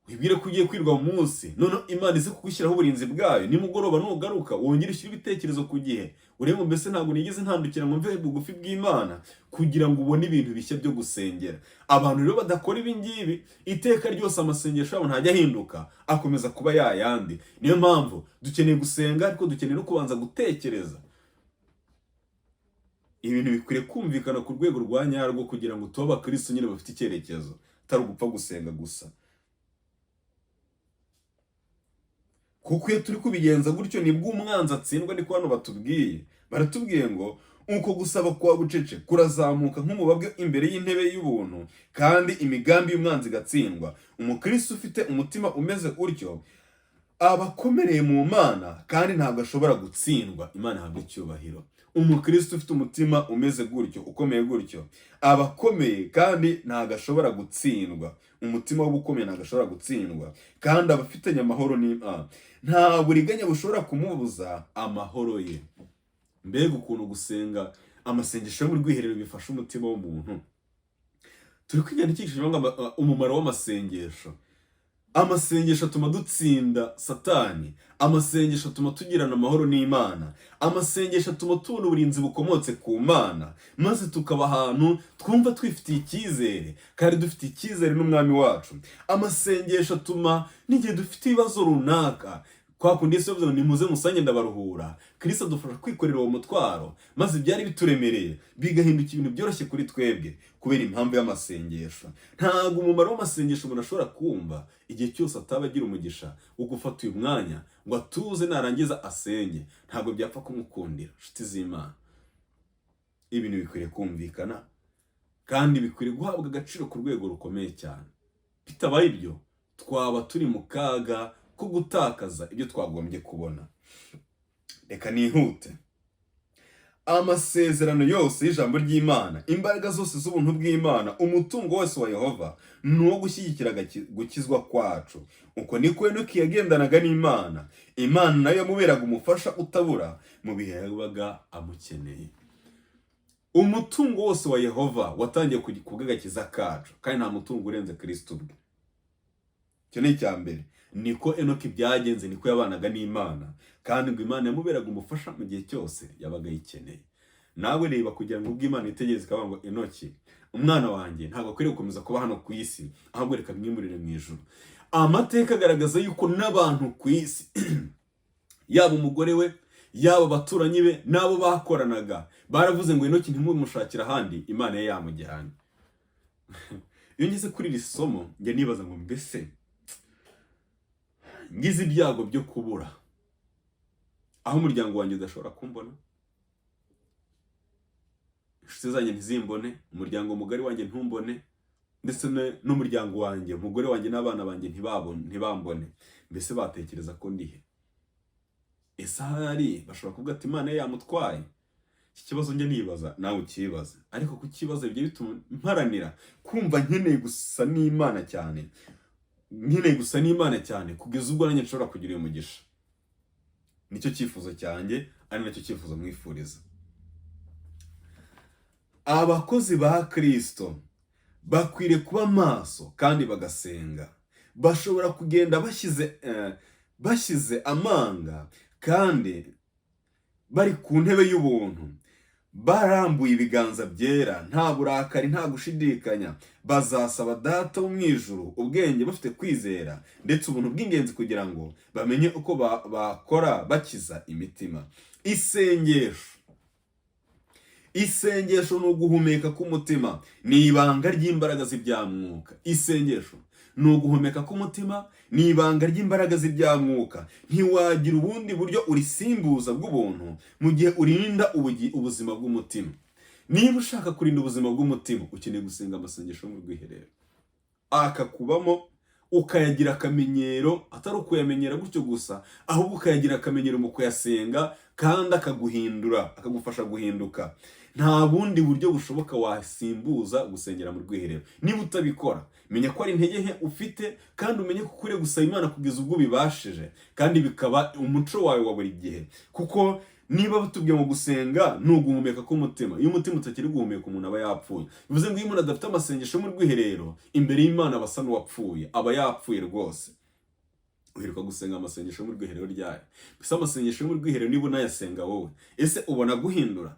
wibwire ko ugiye kwirwa mu munsi, noneho Imana ize kugushyiraho uburinzi bwayo. Nimugoroba nugaruka wongere ushyire ibitekerezo ku gihe, urebe ngo: mbese ntabwo nigeze ntandukira ngo mve bugufi bw'Imana? Kugira ngo ubone ibintu bishya byo gusengera. Abantu rero badakora ibi ngibi, iteka ryose amasengesho yabo ntajya ahinduka, akomeza kuba yayandi. Niyo mpamvu dukeneye gusenga, ariko dukeneye no kubanza gutekereza. Ibintu bikwiriye kumvikana ku rwego rwa nyarwo kugira ngo tube abakristo nyine bafite icyerekezo, atari ugupfa gusenga gusa. Kuko iyo turi kubigenza gutyo nibwo umwanzi atsindwa. Niko hano batubwiye, baratubwiye ngo uko gusaba kwa bucece kurazamuka nk'umubabwe imbere y'intebe y'ubuntu, kandi imigambi y'umwanzi igatsindwa. Umukristo ufite umutima umeze utyo aba akomereye mu Mana kandi ntabwo ashobora gutsindwa. Imana ihabwa icyubahiro. Umukristo ufite umutima umeze gutyo, ukomeye gutyo, aba akomeye kandi ntabwo ashobora gutsindwa. Umutima w'ubukomeye ntabwo ashobora gutsindwa, kandi aba afitanye amahoro n'Imana. Nta buriganya bushobora kumubuza amahoro ye. Mbega ukuntu gusenga amasengesho yo mu rwiherero bifasha umutima w'umuntu! Turi kwiga icyigisho ngo umumaro w'amasengesho. Amasengesho atuma dutsinda Satani. Amasengesho atuma tugirana amahoro n'Imana. Amasengesho atuma tubona uburinzi bukomotse ku Mana, maze tukaba ahantu twumva twifitiye icyizere kandi dufite icyizere n'Umwami wacu. Amasengesho atuma n'igihe dufite ibibazo runaka, kwa kundi Yesu yavuze ngo "Nimuze musange ndabaruhura", Kristo adufasha kwikorera uwo mutwaro, maze ibyari bituremereye bigahinduka ibintu byoroshye kuri twebwe kubera impamvu y'amasengesho. Ntabwo umumaro w'amasengesho umuntu ashobora kumva igihe cyose ataba agira umugisha wo gufata uyu mwanya ngo atuze, narangiza asenge. Ntabwo byapfa kumukundira. Inshuti z'Imana, ibintu bikwiriye kumvikana kandi bikwiriye guhabwa agaciro ku rwego rukomeye cyane. Bitabaye ibyo, twaba turi mu kaga ko gutakaza ibyo twagombye kubona. Reka nihute. Amasezerano yose y'ijambo ry'Imana, imbaraga zose z'ubuntu bw'Imana, umutungo wose wa Yehova ni uwo gushyigikira gukizwa kwacu. Uko niko Enoki yagendanaga n'Imana. Imana nayo yamuberaga umufasha utabura mu bihe yabaga amukeneye. Umutungo wose wa Yehova watangiye ku bw'agakiza kacu, kandi nta mutungo urenze Kristo ubwe. Icyo ni icya mbere. Niko Enoki byagenze, niko yabanaga n'Imana, kandi ngo Imana yamuberaga umufasha mu gihe cyose yabaga ayikeneye. Nawe reba, kugira ngo ubwo Imana itegereze ikavuga ngo "Enoki umwana wanjye ntabwo akwiriye gukomeza kuba hano ku isi, ahubwo reka mwimurire mu ijuru." Amateka agaragaza yuko n'abantu ku isi, yaba umugore we, yaba abaturanyi be n'abo bakoranaga, baravuze ngo "Enoki ntimumushakire ahandi, Imana ye yamujyanye." Iyo ngeze kuri iri somo njya nibaza ngo mbese ngize ibyago byo kubura, aho umuryango wanjye udashobora kumbona, inshuti zanjye ntizimbone, umuryango mugari wanjye ntumbone, ndetse n'umuryango wanjye, umugore wanjye n'abana banjye ntibambone, mbese batekereza ko ndihe? Ese ahari bashobora kuvuga ati "Imana ye yamutwaye"? Iki kibazo njya nibaza, nawe ukibaza. Ariko kukibaza bijya bituma mparanira kumva nkeneye gusa n'Imana cyane, nkeneye gusa n'Imana cyane, kugeza ubwo nanjye nshobora kugira uyu mugisha. Nicyo cyifuzo cyanjye, ari nacyo cyifuzo mwifuriza. Abakozi ba Kristo bakwiriye kuba maso kandi bagasenga. Bashobora kugenda bashyize amanga kandi bari ku ntebe y'ubuntu, barambuye ibiganza byera, nta burakari, nta gushidikanya. Bazasaba Data wo mu ijuru ubwenge bafite kwizera ndetse ubuntu bw'ingenzi kugira ngo bamenye uko bakora bakiza imitima. Isengesho, isengesho ni uguhumeka k'umutima, ni ibanga ry'imbaraga z'ibyamwuka. Isengesho ni uguhumeka k'umutima, ni ibanga ry'imbaraga z'ibyamwuka. Ntiwagira ubundi buryo urisimbuza bw'ubuntu mu gihe urinda ubuzima bw'umutima. Niba ushaka kurinda ubuzima bw'umutima, ukeneye gusenga amasengesho yo mu rwiherero, akakubamo, ukayagira akamenyero, atari ukuyamenyera gutyo gusa, ahubwo ukayagira akamenyero mu kuyasenga, kandi akaguhindura, akagufasha guhinduka. Nta bundi buryo bushoboka wasimbuza gusengera mu rwiherero. Niba utabikora, menya ko ari intege nke ufite, kandi umenye ko ukwiriye gusaba Imana kugeza ubwo ubibashije, kandi bikaba umuco wawe wa buri gihe. Kuko niba batubwiye ngo gusenga ni uguhumeka k'umutima, iyo umutima utakiri guhumeka umuntu aba yapfuye. Bivuze ngo iyo umuntu adafite amasengesho mu rwiherero imbere y'Imana, aba asa n'uwapfuye, aba yapfuye rwose. Uheruka gusenga amasengesho yo mu rwiherero ryayo? Mbese amasengesho yo mu rwiherero, niba unayasenga wowe, ese ubona guhindura?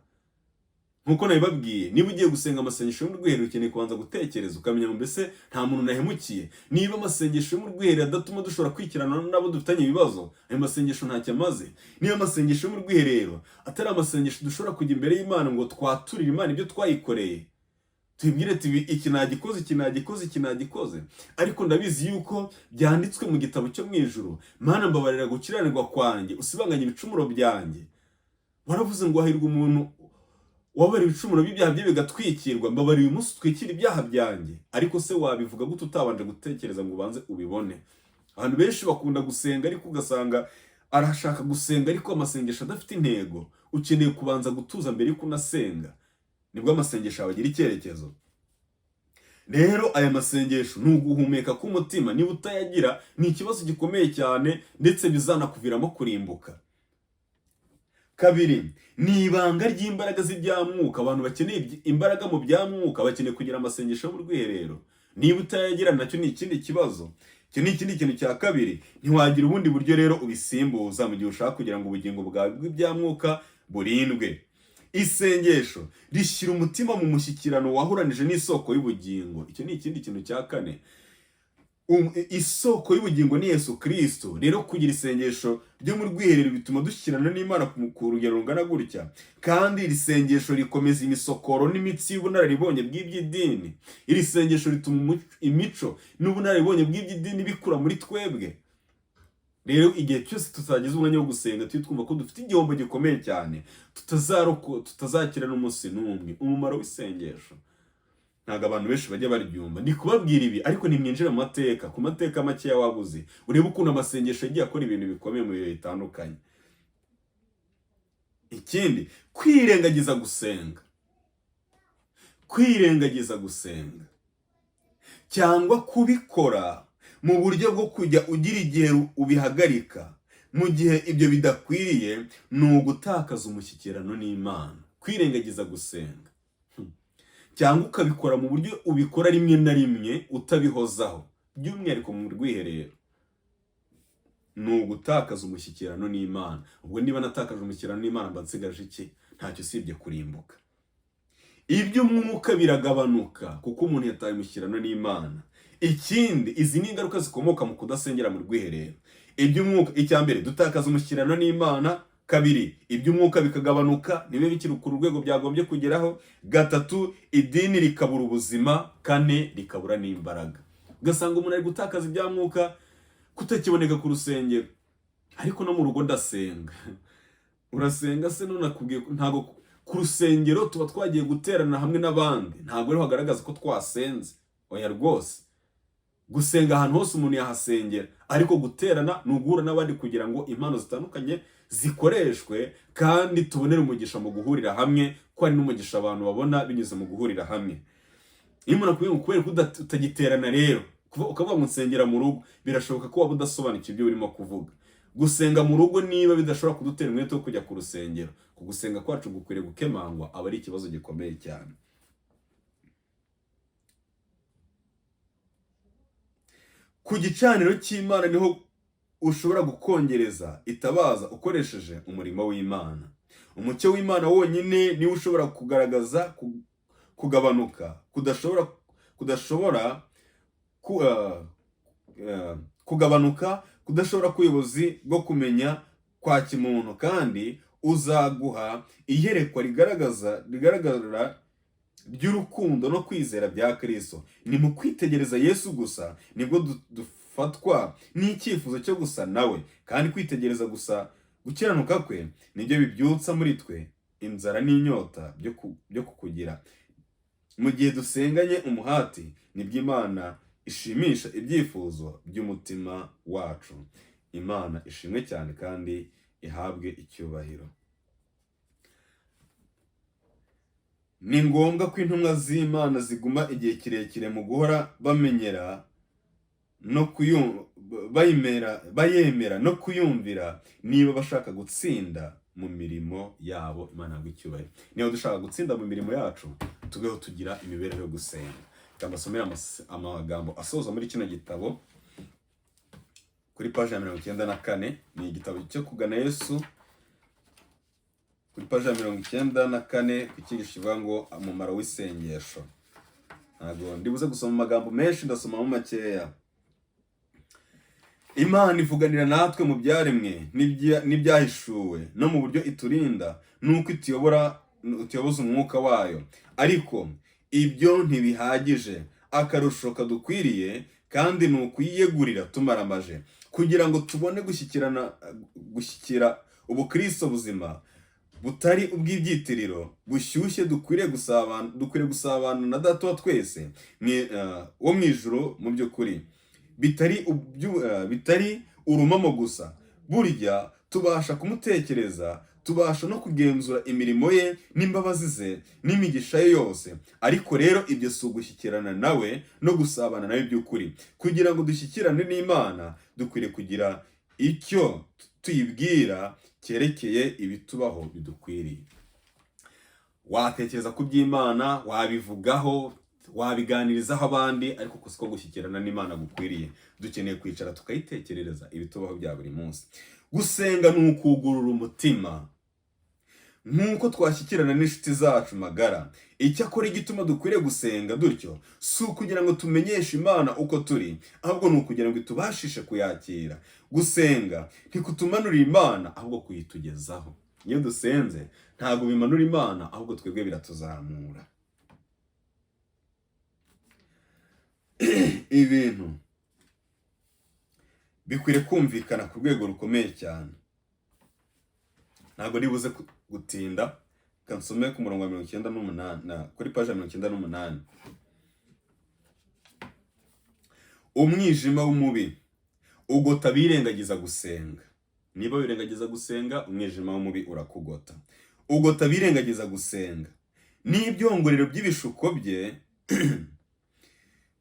Nkuko nabibabwiye, niba ugiye gusenga amasengesho yo mu rwiherero, ukeneye kubanza gutekereza ukamenya ngo mbese nta muntu nahemukiye? Niba amasengesho yo mu rwiherero adatuma dushobora kwikirana n'abo dufitanye ibibazo, ayo masengesho ntacyo amaze. Niba amasengesho yo mu rwiherero atari amasengesho dushobora kujya imbere y'Imana ngo twaturire Imana ibyo twayikoreye, Tubwire tubi iki nagikoze, iki nagikoze, iki nagikoze, ariko ndabizi yuko byanditswe mu gitabo cyo mu ijuru. Mana, mbabarira gukiranirwa kwanjye, usibanganye ibicumuro byanjye. Waravuze ngo hahirwa umuntu wabara ibicumuro by'ibyaha bye bigatwikirwa. Mbabarira uyu munsi utwikire ibyaha byanjye. Ariko se wabivuga gute utabanje gutekereza ngo ubanze ubibone? Abantu benshi bakunda gusenga, ariko ugasanga arashaka gusenga ariko amasengesho adafite intego. Ukeneye kubanza gutuza mbere yuko unasenga, nibwo amasengesho yawe agira icyerekezo. Rero aya masengesho ni uguhumeka k'umutima. Niba utayagira, ni ikibazo gikomeye cyane, ndetse bizanakuviramo kurimbuka. Kabiri, ni ibanga ry'imbaraga z'ibyamwuka. Abantu bakeneye imbaraga mu byamwuka bakeneye kugira amasengesho yo mu rwiherero. Niba utayagira, nacyo ni ikindi kibazo. Icyo ni ikindi kintu cya kabiri. Ntiwagira ubundi buryo rero ubisimbuza mu gihe ushaka kugira ngo ubugingo bwawe bw'ibyamwuka burindwe. Isengesho rishyira umutima mu mushyikirano wahuranije n'isoko y'ubugingo. Icyo ni ikindi kintu cya kane. Isoko y'ubugingo ni Yesu Kirisito. Rero kugira isengesho ryo mu rwiherero bituma dushyikirana n'Imana ku rugero rungana gutya. Kandi iri sengesho rikomeza imisokoro n'imitsi y'ubunararibonye bw'iby'idini. Iri sengesho rituma imico n'ubunararibonye bw'iby'idini bikura muri twebwe. Rero igihe cyose tutagize umwanya wo gusenga, tujye twumva ko dufite igihombo gikomeye cyane, tutazakira n'umunsi n'umwe. Umumaro w'isengesho ntabwo abantu benshi bajya baryumva. Ndi kubabwira ibi, ariko nimwinjire mu mateka, ku mateka makeya wabuze, urebe ukuntu amasengesho yagiye akora ibintu bikomeye mu bihe bitandukanye. Ikindi, kwirengagiza gusenga, kwirengagiza gusenga cyangwa kubikora mu buryo bwo kujya ugira igihe ubihagarika mu gihe ibyo bidakwiriye, ni ugutakaza umushyikirano n'Imana. Kwirengagiza gusenga cyangwa ukabikora mu buryo ubikora rimwe na rimwe utabihozaho, by'umwihariko mu rwiherero, ni ugutakaza umushyikirano n'Imana. Ubwo niba natakaje umushyikirano n'Imana, mba nsigaje iki? Ntacyo usibye kurimbuka. Iby'umwuka biragabanuka kuko umuntu yataye umushyikirano n'Imana. Ikindi, izi ni ingaruka zikomoka mu kudasengera mu rwiherero. Iby'umwuka, icya mbere, dutakaza umushyikirano n'Imana. Kabiri, iby'umwuka bikagabanuka, ntibibe bikiri ku rwego byagombye kugeraho. Gatatu, idini rikabura ubuzima. Kane, rikabura n'imbaraga. Ugasanga umuntu ari gutakaza iby'amwuka, kutakiboneka ku rusengero, ariko no mu rugo ndasenga. Urasenga se? None akubwiye ko ntabwo ku rusengero tuba twagiye guterana hamwe n'abandi, ntabwo ariho hagaragaza ko twasenze. Oya rwose, gusenga ahantu hose umuntu yahasengera, ariko guterana ni uguhura n'abandi kugira ngo impano zitandukanye zikoreshwe kandi tubonere umugisha mu guhurira hamwe, ko hari n'umugisha abantu babona binyuze mu guhurira hamwe. Iyo umuntu akubwiye ngo kubera ko utagiterana rero, ukavuga ngo nsengera mu rugo, birashoboka ko waba udasobanukiwe ibyo urimo kuvuga. Gusenga mu rugo niba bidashobora kudutera umwete wo kujya ku rusengero, ku gusenga kwacu gukwiriye gukemangwa, aba ari ikibazo gikomeye cyane. Ku gicaniro cy'Imana niho ushobora gukongereza itabaza ukoresheje umurimo w'Imana. Umucyo w'Imana wonyine niwo ushobora kugaragaza kugabanuka kudashobora kugabanuka kudashobora k'ubuyobozi bwo kumenya kwa kimuntu, kandi uzaguha iyerekwa rigaragara ry'urukundo no kwizera bya Kristo. Ni mu kwitegereza Yesu gusa nibwo dufatwa n'icyifuzo cyo gusa nawe, kandi kwitegereza gusa gukiranuka kwe nibyo bibyutsa muri twe inzara n'inyota byo kukugira. Mu gihe dusenganye umuhati, nibwo Imana ishimisha ibyifuzo by'umutima wacu. Imana ishimwe cyane kandi ihabwe icyubahiro. Ni ngombwa ko intumwa z'Imana ziguma igihe kirekire mu guhora bamenyera no bayemera no kuyumvira niba bashaka gutsinda mu mirimo yabo. Imana ihabwe icyubahiro. Niba dushaka gutsinda mu mirimo yacu, tubeho tugira imibereho yo gusenga. Reka mbasomere amagambo asoza muri kino gitabo kuri paji ya 94. Ni igitabo cyo Kugana Yesu, kuri paji ya 94, ku cyigisho kivuga ngo umumaro w'isengesho. Ntabwo ndibuze gusoma amagambo menshi, ndasomamo makeya. Imana ivuganira natwe mu byaremwe n'ibyahishuwe no mu buryo iturinda n'uko ituyoboza umwuka wayo, ariko Ibyo ntibihagije. Akarusho kadukwiriye kandi ni ukuyiyegurira tumaramaje, kugira ngo tubone gushyikirana, gushyikira ubukristo buzima butari ubw'ibyitiriro bushyushye. Dukwiriye gusabana na Data wa twese wo mu ijuru mu by'ukuri, bitari urumamo gusa. Burya tubasha kumutekereza, tubasha no kugenzura imirimo ye n'imbabazi ze n'imigisha ye yose, ariko rero ibyo si ugushyikirana nawe no gusabana nawe by'ukuri. Kugira ngo dushyikirane n'Imana, dukwiriye kugira icyo tuyibwira cyerekeye ibitubaho bidukwiriye. Watekereza ku by'Imana, wabivugaho, wabiganirizaho abandi, ariko siko gushyikirana n'Imana gukwiriye. Dukeneye kwicara tukayitekerereza ibitubaho bya buri munsi. Gusenga ni ukugurura umutima nk'uko twashyikirana n'inshuti zacu magara. Icyakora igituma dukwiriye gusenga dutyo si ukugira ngo tumenyeshe Imana uko turi, ahubwo ni ukugira ngo itubashishe kuyakira. Gusenga ntikutumanurira Imana, ahubwo kuyitugezaho. Iyo dusenze ntabwo bimanura Imana, ahubwo twebwe biratuzamura. Ibintu bikwiriye kumvikana ku rwego rukomeye cyane. Ntabwo nibuze gutinda. Reka nsome ku murongo wa 98, kuri paji ya 98. Umwijima w'umubi ugota abirengagiza gusenga. Niba wirengagiza gusenga, umwijima w'umubi urakugota. Ugota abirengagiza gusenga n'ibyongorero by'ibishuko bye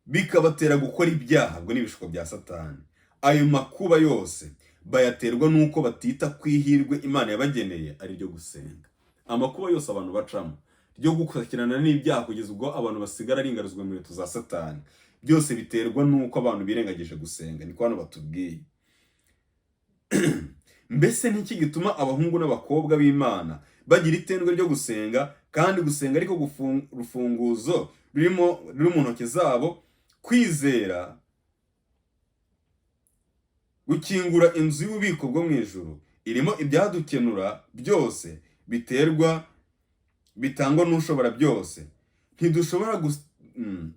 bikabatera gukora ibyaha. Ubwo ni ibishuko bya Satani. Ayo makuba yose bayaterwa n'uko batita ku ihirwe Imana yabageneye, ari ryo gusenga. Amakuba yose abantu bacamo ryo gukakirana n'ibyaha, kugeza ubwo abantu basigara ari ingaruzwa mu nkweto za Satani, byose biterwa n'uko abantu birengagije gusenga. Niko hano batubwiye. Mbese niki gituma abahungu n'abakobwa b'Imana bagira itendwe ryo gusenga, kandi gusenga ariko rufunguzo ruri mu ntoki zabo? Kwizera gukingura inzu y'ububiko bwo mu ijuru irimo ibyadukenura byose biterwa bitangwa n'ushobora byose. Ntidushobora gus- mm.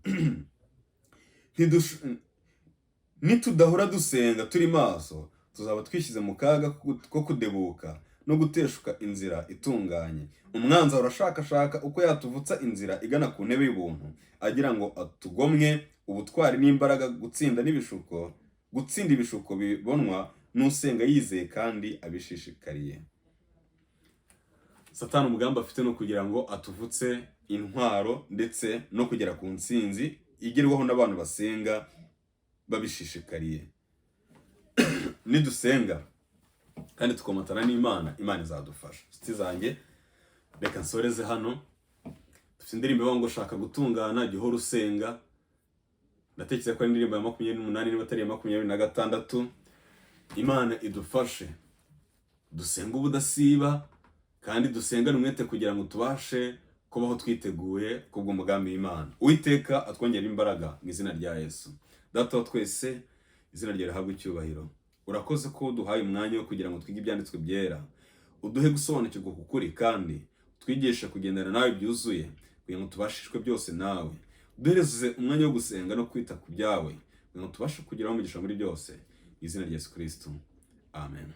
Ntidush- nitudahora dusenga turi maso, tuzaba twishyize mu kaga ko kudebuka no guteshuka inzira itunganye. Umwanzi ahora ashakashaka uko yatuvutsa inzira igana ku ntebe y'ubuntu, agira ngo atugomwe ubutwari n'imbaraga gutsinda n'ibishuko. Gutsinda ibishuko bibonwa n'usenga yizeye kandi abishishikariye. Satani umugambi afite ni ukugira ngo atuvutse intwaro ndetse no kugera ku ntsinzi igerwaho n'abantu basenga babishishikariye. Nidusenga kandi tukomatana n'Imana, Imana izadufasha. Inshuti zanjye, reka nsoreze hano. Dufite indirimbo ivuga ngo shaka gutungana, jya uhora usenga. Ndatekereza ko ari indirimbo ya 28, niba atari iya 26. Imana idufashe dusenga ubudasiba kandi dusengane umwete, kugira ngo tubashe kubaho twiteguye kubw'umugambi w'Imana. Uwiteka atwongera imbaraga mu izina rya Yesu. Data wa twese, izina ryawe rihabwe icyubahiro. Urakoze ko uduhaye umwanya wo kugira ngo twige ibyanditswe byera. Uduhe gusobanukirwa ku kuri, kandi twigishe kugendana nawe byuzuye, kugira ngo tubashishwe byose nawe. Uduhereze umwanya wo gusenga no kwita ku byawe, kugira ngo tubashe kugeraho umugisha muri byose. Mu izina rya Yesu Kristo, amen.